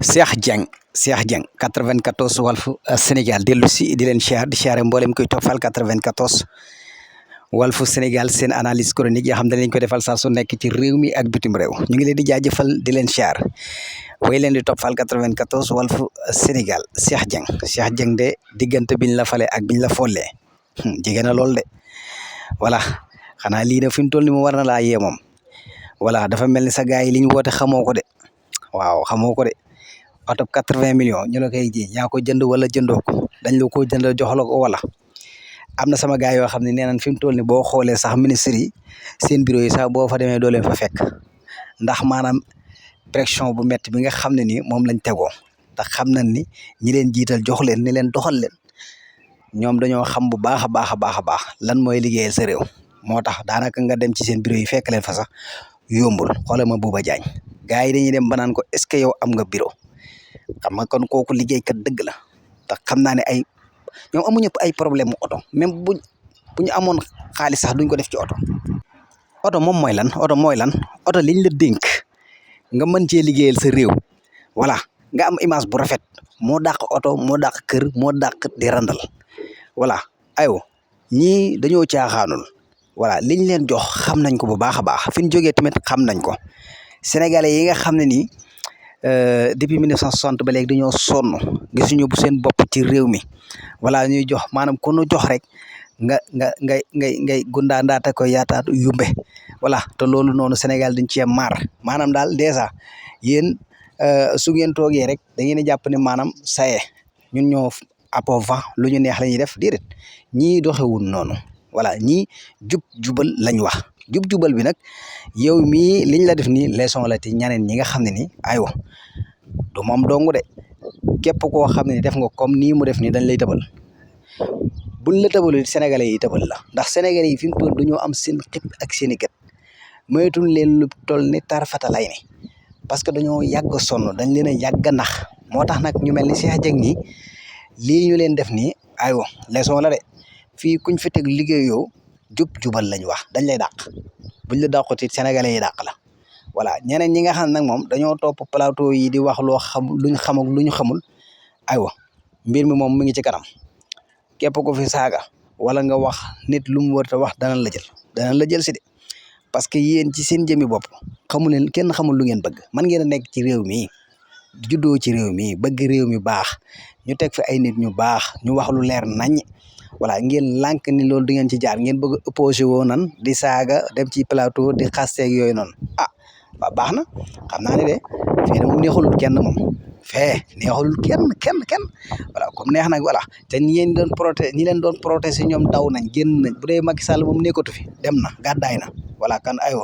Cheikh Dieng 94 Walf Sénégal dellu si di leen siyaar di siyaare mboolem koy toppal 94 Walf Sénégal seen analyse chronique yoo xam ne dañ ko defal saa su nekk ci réew mi ak bitim réew ñu ngi leen di jaajëfal di leen siyaar way leen di toppal 94 Walf Sénégal Cheikh Dieng de diggante biñ la fale ak biñ la follee jege na lool de voilà xanaa lii na fi mu toll ni mu war na laa yee moom voilà dafa mel ni sa gars yi li ñu woote xamoo ko de waaw xamoo ko de oto 80 millions ñu la koy ji yaa ko jënd wala jëndoo ko dañ la ko jënd jox la ko wala am na sama gars yoo xam ne nee nañ fi mu toll ni boo xoolee sax ministre yi seen bureau yi sax boo fa demee doo leen fa fekk ndax maanaam pression bu métti bi nga xam ne ni moom lañ tegoo ndax xam nañ ni ñi leen jiital jox leen ni leen doxal leen ñoom dañoo xam bu baax a baax a baax a baax lan mooy liggéeyal sa réew moo tax daanaka nga dem ci seen bureau yi fekk leen fa sax yombul xoolal ma Bouba Diagne gars yi dañuy dem ba naan ko est-ce que yow am nga bureau xam nga kon kooku liggéeykat dëgg la ndax xam naa ne ay ñoom amuñu ay problème mu oto même bu ñu amoon xaalis sax duñ ko def ci oto. oto moom mooy lan oto liñ la dénk nga mën cee liggéeyal sa réew voilà nga am image bu rafet moo dàq oto moo dàq kër moo dàq di randal voilà aywa ñii dañoo caaxaanul voilà liñ leen jox xam nañ ko bu baax a baax fi ñu jógee tamit xam nañ ko sénégalais yi nga xam ne nii depuis 1960 ba léegi dañoo sonn gisuñu bu seen bopp ci réew mi voilà ñuy jox maanaam ku nu jox rek ngay gundaandaata ko yaataatu yumbe voilà te loolu noonu Sénégal dañ cee maar maanaam daal dèjà yéen su ngeen toogee rek da ngeen di jàpp ne maanaam saye ñun ñoo appauvant lu ñu neex la ñuy def déedéet ñii doxewul noonu voilà ñii jubal lañ wax jubal bi nag yow mii liñ la def nii leçon la ci ñeneen ñi nga xam ne nii aywa du moom dong de képp koo xam ne def nga comme nii mu def nii dañ lay tëbal buñ la tëbalul sénégalais yi tëbal la ndax sénégalais yi fi mu toll dañoo am seen xib ak seen i gët moytuñ leen lu toll ni tarfata lay ni parce que dañoo yàgg sonn dañ leen a yàgg nax moo tax nag ñu mel ni Cheikh Dieng nii lii ñu leen def nii aywa leçon la de fii kuñ fi teg liggéeyoo jubal lañ wax dañ lay dàq buñ la dàqut it sénégalais yi dàq la voilà ñeneen ñi nga xam nag moom dañoo topp plateau yi di wax loo xam luñ xam ak lu ñu xamul aywa mbir mi moom mi ngi ci kanam képp ko fi saaga wala nga wax nit lu mu war a wax danañ la jël si de parce que yéen ci seen jëmi bopp xamu leen kenn xamul lu ngeen bëgg man ngeen a nekk ci réew mi juddoo ci réew mi bëgg réew mi baax ñu teg fi ay nit ñu baax ñu wax lu leer nañ voilà ngeen lànk ni loolu du ngeen ci jaar ngeen bëgg opposé woo nan di saaga dem ci plateau di xasteeg yooyu noonu waaw baax na xam naa ne de fii de moom neexalul kenn moom fee neexalul kenn voilà comme neex nag voilà te ñi leen doon protéger ñoom daw nañ génn nañ bu dee Macky Sall moom nekkatu fi dem na gàddaay na voilà kan aywa